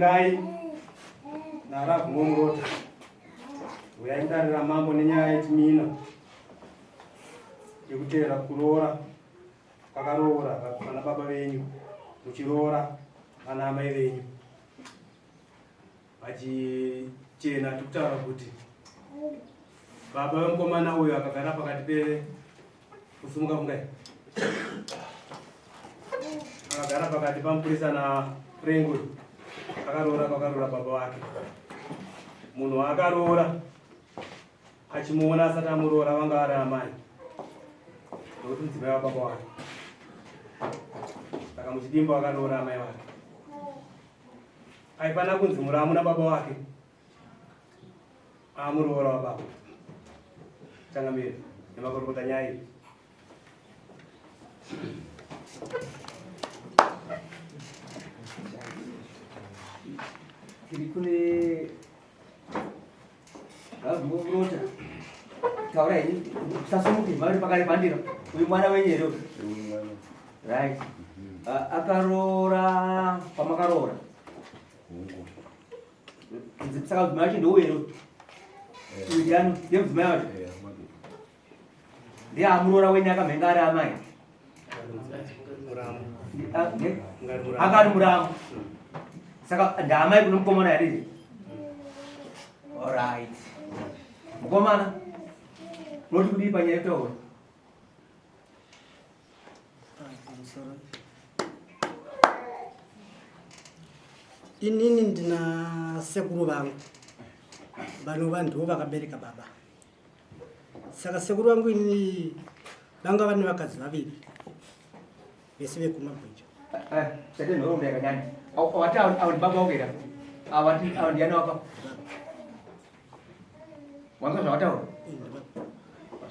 Fungai naRavhu Murota. Uyai mudare ramambo nenyaya yechimina yekuteera kuroora kwakaroora vana baba venyu muchiroora vana amai venyu. Vachichena tikutaura kuti baba vemukomana uyo akagara pakati pe kusumuka Fungai akagara pakati pamupurisa naFrengo akaroora kwakaroora baba vake munhu waakaroora achimuona asati amuroora vanga vari amai nokuti mudzimai wababa wake saka muchidimbo akaroora amai vake aifanira kunzi muramu nababa wake amuroora wababa changamire nemakorokota nyaya iyi. Tiri kune Vazvimurota. Taura henyu usasumuke mari pakare pandira. Uyu mwana wenyu here uyu? Right. Ah, akaroora pamakaroora. Saka mudzimai wacho ndouyu here uyu? Uyu ndiani? Ndiye mudzimai wacho? Ndiye amuroora wenyu akamhenga ari amai. Akari muramu. Saka ndaamai kune mukomana here? Alright. Mukomana, unoti kudii panyaya yekutaura? Inini ndina sekuru vangu vanova ndivo vakabereka baba. Saka sekuru vangu inini vanga vane vakadzi vaviri vese vekumagwinja. Eh, sete nhoroondo yakanyanya. Wati avo ndibaba vako here? Avo avo ndiyani wako? Wanzwa zvawataura?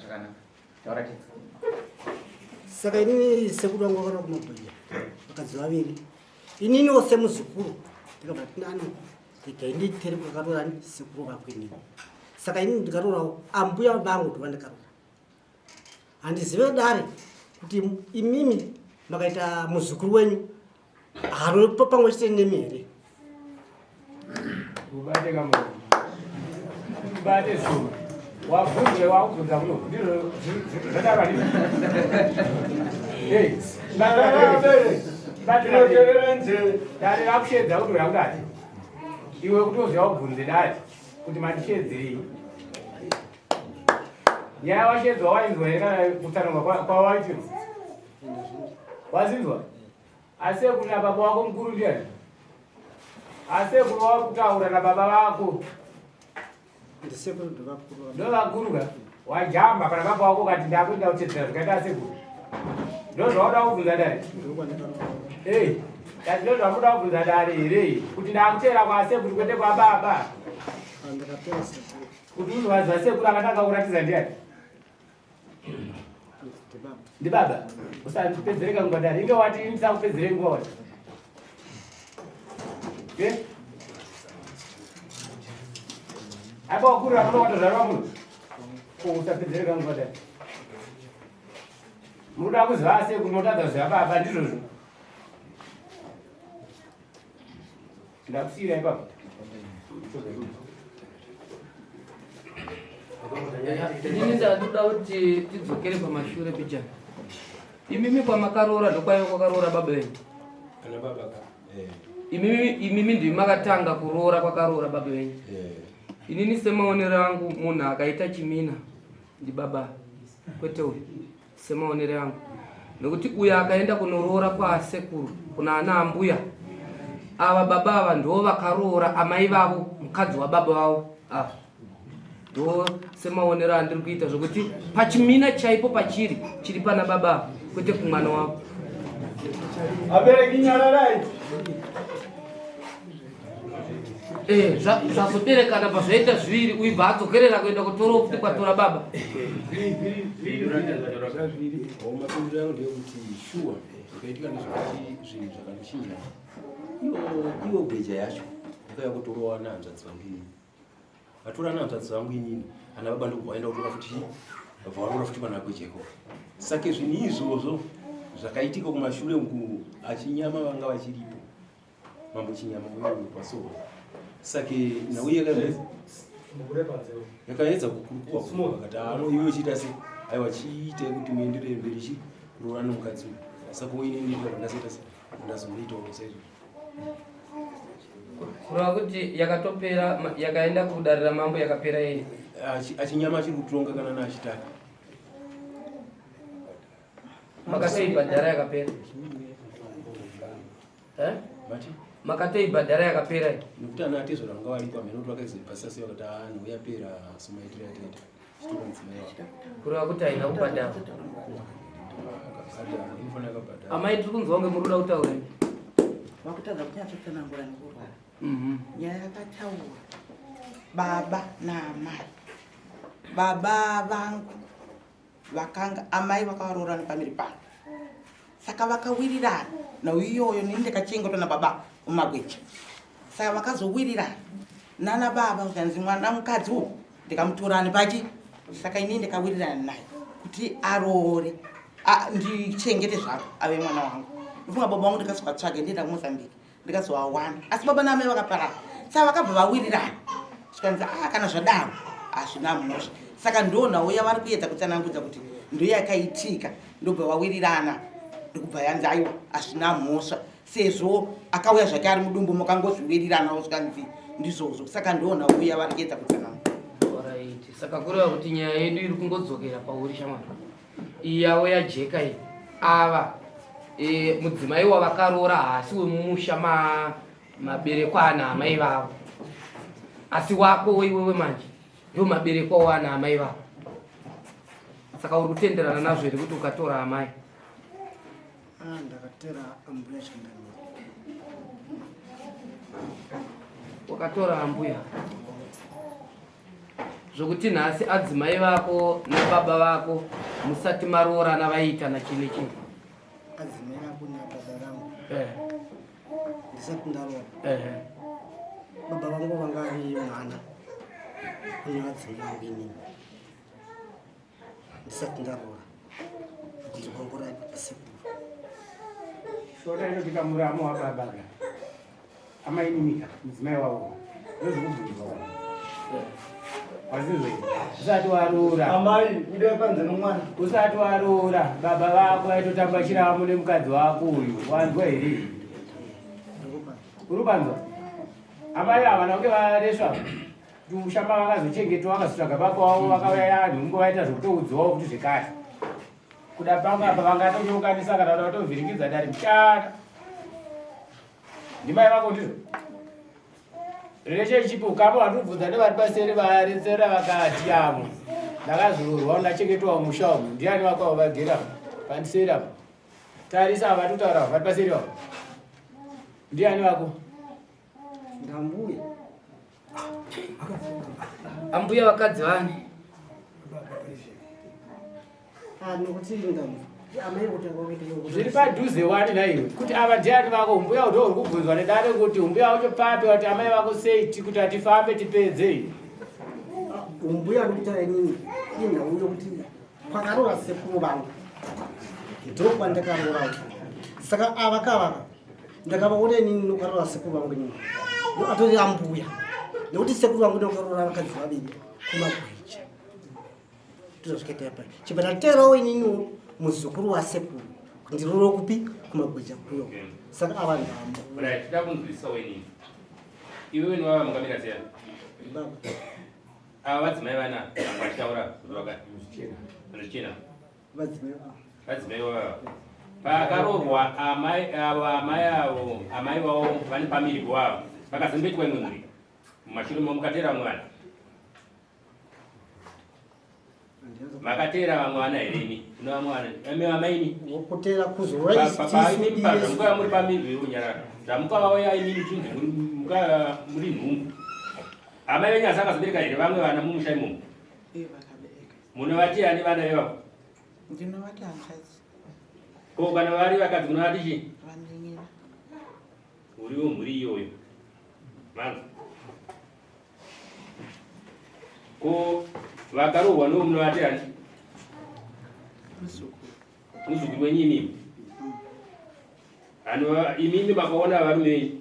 Zvakanaka. Taura chete. Saka inini sekuru vangu vakana kumagwinja vakadzi vaviri. Ininiwo semuzukuru ndikabva tinano regai nditere kwakaroora sekuru vangu inini. Saka inini ndikarorawo ambuya vangu ndovandakaroora. Handizive dare kuti imimi makaita muzukuru wenyu haropo pamwe chete nemi here? Ubate kamuromo. Ubate shuma. Wabvunzwe wakubvunza kuno. Ndizvo zvadaro handizvo. Hey, Tinotevera nzeve. Dare rakushedza kuti uya kudati. Iwe kutoziva ubvunze dare kuti mandishedzei. Nyaya washedzwa wainzwa here kana kutsanangwa kwawaitwa? Wazinzwa? Asi kuna baba wako mukuru ndiani? Asi kuna wari kutaura nababa vako. Ndisekuru ndovakuru. Ndovakuru ka? Wajamba kana baba wako kati ndakuenda kutedzera zvikaita sekuru. Ndozvauda kubvunza dare? Hey, kati ndozvamuda kubvunza dare here? Kuti ndakuteera kwasekuru kwete kwababa. Ndakapera sekuru. Kuti unovaziva sekuru akatanga kuratidza ndiani? Ndibaba. Usandipedzereka nguva dare. Inge wati ndisakupedzere nguva wati. Eh? Apa wakuru akuna watozvarwa muno. Ko usapedzereka nguva dare. Munoda kuziva sekuru motadza kuziva baba ndizvozvo. Ndakusiira ipapo. Inini ndakuda kuti tidzokere pamashure pijana. Imimi kwamakaroora ndokwaive kwakaroora baba venyu. Kana baba ka. Eh. Imimi imimi ndimi makatanga kuroora kwakaroora baba venyu. Eh. Inini semaonero angu munhu akaita chimina ndibaba kwete uyu. Semaonere angu nekuti uyo akaenda kunoroora kwasekuru kuna ana ambuya ava baba ava ndo vakaroora amai vavo mukadzi wababa vavo ava ndo semaonero andiri kuita zvekuti pachimina chaipo pachiri chiri pana baba ava kwete kumwana wavo. Abereki nyararai. Eh, zvazoberekana pazvaita zviviri uyu bva adzokerera kuenda kutora futi kwatora baba mapindiro yangu ndeyekuti shuwa zvakaitika ndezvekuti zvinhu zvakandichinjana iwo gweja yacho yakauya kutorowa nehanzvadzi vangu inini vatora nehanzvadzi vangu inini ana baba ndokubva vaenda kutora futi vabva varoora futi vana gweja ikoko saka zvinhu izvozvo zvakaitika kumashure uku achinyama vanga vachiripo. Mambo Chinyama uyo pasowa. Saka nhau yakaedza kukurukua vakati ano iwe uchiita sei aiwa chiitai kuti muenderere mberi chi kuroora nomukadzi uyu saka uine ndiro ndazoita sei ndazomuitawo saizvozvo. Kureva kuti yakatopera yakaenda kudare ramambo yakapera iyi. Achinyama achiri kutonga kana naachitaka. Makatoibhadhara yakapera. Eh? Mati? Makatoibhadhara yakapera iyi. Nekuti ana atezvara vanga varipo hameno kuti vakazoipasisa sei vakati ah nhau yapera somaitiro yataita. Chitora mudzimai wako. Kureva kuti haina kubhadhara. Akabhadhara, inofanira akabhadhara. Amai tiri kunzwa kunge muri kuda kutaura imi. Vakutadza kunyatsotsanangura nekurwara. Nyaya yakataurwa baba naamai. Baba vangu vakanga amai vakavaroora nepamiri pano saka vakawirirana nhau iyoyo nini ndakachengetwa nababa mumagweja saka vakazowirirana nana baba zvikanzi mwana mukadzi uyu ndikamutorani pachi saka inini ndikawirirana naye kuti aroore ndichengete zvako ave mwana wangu ndofunga baba vangu ndikazovatsvaga ndienda kumozambique ndikazovawana asi baba naamai vakaparara saka vakabva vawirirana zvikanzi a ah, kana zvadaro hazvina mhosva saka ndonhau yavari kuedza kutsanangudza kuti ndoyakaitika ndobva vawirirana ndokubva yanzi aiwa hazvina mhosva sezvo akauya zvake ari mudumbu mukangozviwiriranawo zvikanzi ndizvozvo saka ndonhau yavari kuedza kutsanangudza. Saka kureva kuti nyaya yedu iri kungodzokera pauri shamwari. Iyi yavo yajeka iyi. Ava e, mudzimai wavakaroora haasi wemumusha ma maberekwa ana amai vavo. Asi wako iwewe manje ndio maberekwa wana amai vavo. Saka uri kutenderana nazvo here kuti ukatora amai? Ah, ndakatera ambuya changamire. Wakatora ambuya. Zvokuti nhasi adzimai vako nababa vako musati maroorana vaiitana chii nechii? Adzimai vako nababa vangu. Eh. Ndisati ndaroora. Eh. Baba vangu vanga vari mwana kune vadzimai vangu inini. Ndisati ndaroora. Kunze kwangu raipa pasekuru. Shona inoti kamuramo wababa ka. Amainimika mudzimai wavo. Ndozvikubvunzwa. Wazizwe. Usati waroora. Amai, budai panze nomwana. Usati waroora, baba vako vaitotamba chiramu nemukadzi wako uyu. Wanzwa here? Uri panzwa? Amai ava vange varesva. Ushamba vakazochengetwa vakazotsvaga baba wavo vakauya yanhu vaita zvekutoudzwawo kuti zvekare. Kuda pamwe apa vangatonyokanisa kana kuda kutovhiringidza dare muchana. Ndimai vako ndizvo. Relationship ukama watobvunza nevari paseri varetsera vakati avo. Ndakazoroorwa ndachengetwa musha umu. Ndiani wako avo vagera pandiseri apo. Tarisa ava totaura vari paseri avo. Ndiani wako? Ndambuya. Ambuya vakadzi vani? Zviri padhuze wani naiwe kuti ava ndiani vako umbuya ndo uri kubvunzwa nedare kuti umbuya wacho papi wati amai vako sei kuti atifambe tipedzei. Umbuya ari kutaura inini inhau yokuti kwakaroora sekuru vangu ndokwandakaroora saka ava kavaka ndakavaona inini nokaroora sekuru vangu inini atori ambuya nekuti sekuru vangu nokaroora vakadzi vaviri kumagwicha ndozvikaita apa chibva ndateerawo ininiwo muzukuru wasekuru ndiroro kupi kumagwicha kuyo saka ava ndambo Right, ndakunzwisisa wenini. Iwewe nevava mukamira sei? Baba. Ava vadzimai vana vachitaura kuti vaka zvichena. Vadzimai ava. Vadzimai vava. Pakaroorwa amai avo amai avo amai vavo vane pamiri wavo vakazomboitwa imwe mhuri mumashure mavo mukateera vamwe vana. Makateera vamwe vana here imi? Kune vamwe vana. Imi amai imi. Kuteera kuzorora imi pazvamukauya muri pamiri unyarara. Zvamukauya imi muchinzi muri nhumbu. Amai venyu asi akazobereka here vamwe vana mumusha imomo? Eh, vakabereka. Munovati ani vana vevako? Ndinovati hanzvadzi. Ko kana vari vakadzi munovati chii? Vanin'ina. Uriwo mhuri iyoyo. Manzwa. Ko vakarohwa no munovati ani? Muzukuru. Muzukuru wenyu imimi? Ano imimi makaona varume venyu?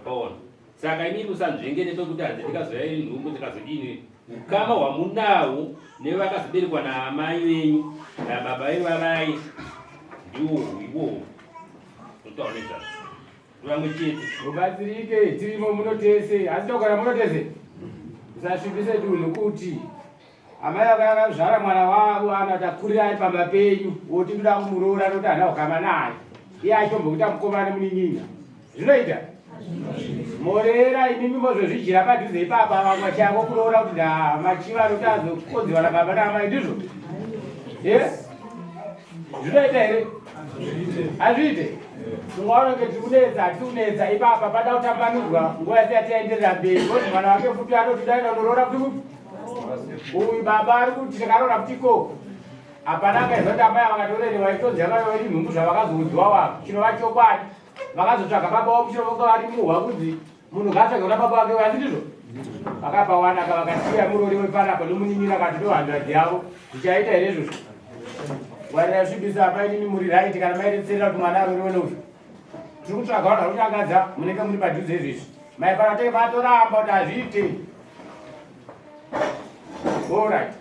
Paona. Saka inini usanzvenge nepekuti hanzi ndikazoya iri nhumbu ndikazodini. Ukama hwamunawo nevakazoberekwa naamai venyu nababa ivavai ndiwo iwowo. Unotaura nezvazvo. Vamwe chete. Mubatsirike tirimo muno tese asi togara muno tese. Usasvibise dunhu kuti amai vakazvara mwana wavo ana takurira ari pamba penyu woti ndoda kumuroora noti hana ukama naye iye achombokuita mukoma nemunin'ina zvinoita morera imimi mozozvidyira padhuze ipapa vamwe chavo kuroora kuti ndamachiva anoti azokodziwa nababa naamai ndizvo e zvinoita here hazviite mumwe wanenge tiri kunetsa hatisi kunetsa ipapa pada kutambanudzwa nguva yese yatiyaenderera mberi kozi mwana wake futi anoti daenda unoroora futi kupi uyu baba ari kuti takaroora futi ikoko hapana akaizwa kuti amai vakatorerewa itonzi yakaiva iri nhumbu zvavakazoudziwa wavo chinova chokwadi vakazotsvaga baba wavo chero vanga vari muhwa kunzi munhu ngaatsvage kuna baba wake asi ndizvo vakapawana ka vakasiya murori wepanapa nomunin'ina kati ndohanzvadzi yavo zvichaita here izvozvo ngwarira svibisa apa inini muri right kana mairetserera kuti mwana aroriwe nouyu tiri kutsvaga vanhu vari kunyangadza munenge muri padhuze izvezvi maifana tenge matoramba kuti hazviite allright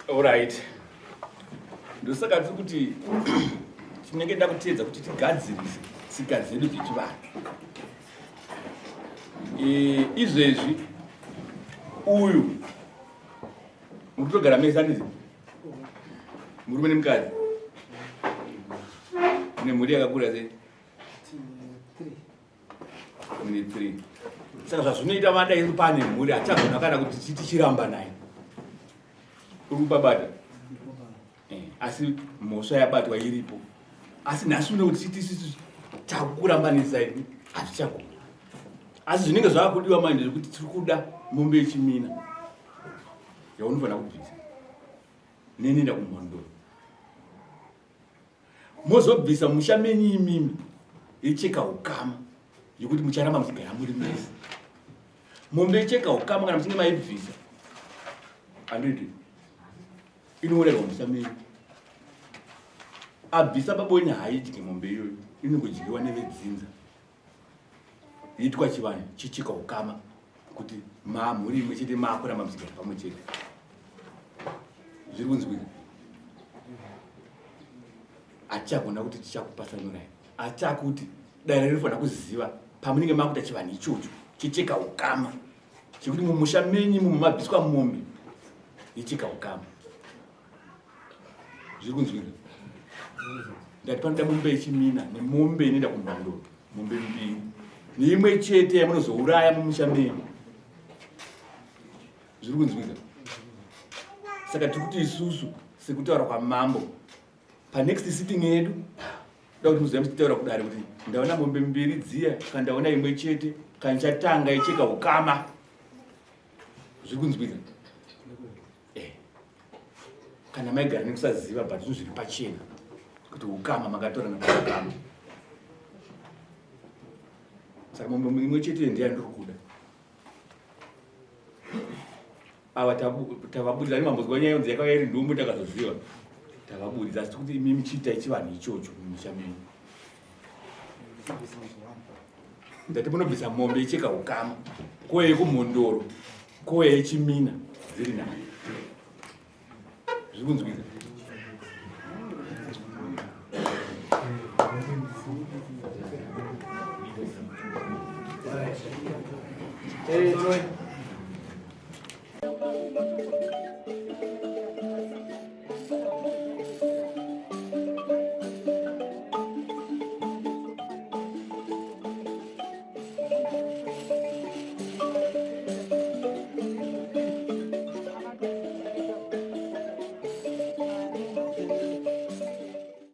Alright. Ndosaka tiri kuti tinenge ndakuteedza kuti tigadzirise tsika dzedu dzechivanhu. E, izvezvi uyu muri kutogara mese andizi murume nemukadzi nemhuri yakakura sei mune 3 saka zvazvinoita vada isu pane mhuri hatichagona kana kuti tichiramba naye uri kubabata eh, asi mhosva yabatwa iripo asi nhasi une kuti titi takurambanisai hazvichagona asi zvinenge zvaakudiwa manje zvekuti tiri kuda mombe yechimina yaunofanira kubvisa nenienda kumhondoro mozobvisa musha menyu imimi yecheka ukama yekuti mucharamba muchigara muri mese mombe yecheka ukama kana muchinge maibvisa anditi inourerwa musha menyu abvisa baba wenyu haidye mombe iyoyo inongodyiwa nevedzinza itwa chivanhu chichika ukama kuti mamhuri imwe chete makuramba muchigara pamwe chete zviri kunzwika hatichagona kuti tichakupasanurai achakuti dare rinofanira kuziva pamunenge makuita chivanhu ichocho chicheka ukama chekuti mumusha menyu imomo mabviswa mombe yecheka ukama zviri kunzwika ndati panoda mombe yechimina nemombe inoenda kumhandoro mombe mbiri neimwe chete yamunozouraya mumusha menyu zviri kunzwika saka tiri kuti isusu sekutaura kwamambo panext sitting yedu da kuti muziva muchitaura kudare kuti ndaona mombe mbiri dziya kana ndaona imwe chete kana chatanga icheka ukama zviri kunzwika eh. Kana maigara nekusaziva but zvinhu zviri pachena kuti ukama makatorana paukama saka mombe imwe chete ndiya ndiri kuda ava tavabudisa ani mambozwa nyaya yonzi yakauya iri ndumbu takazoziva tavabudisa asi tikuti imi muchiita ichivanhu ichocho mumisha menyu ndati munobvisa mombe icheka ukama ko yekumhondoro ko yechimina dziri nani zviri kunzwika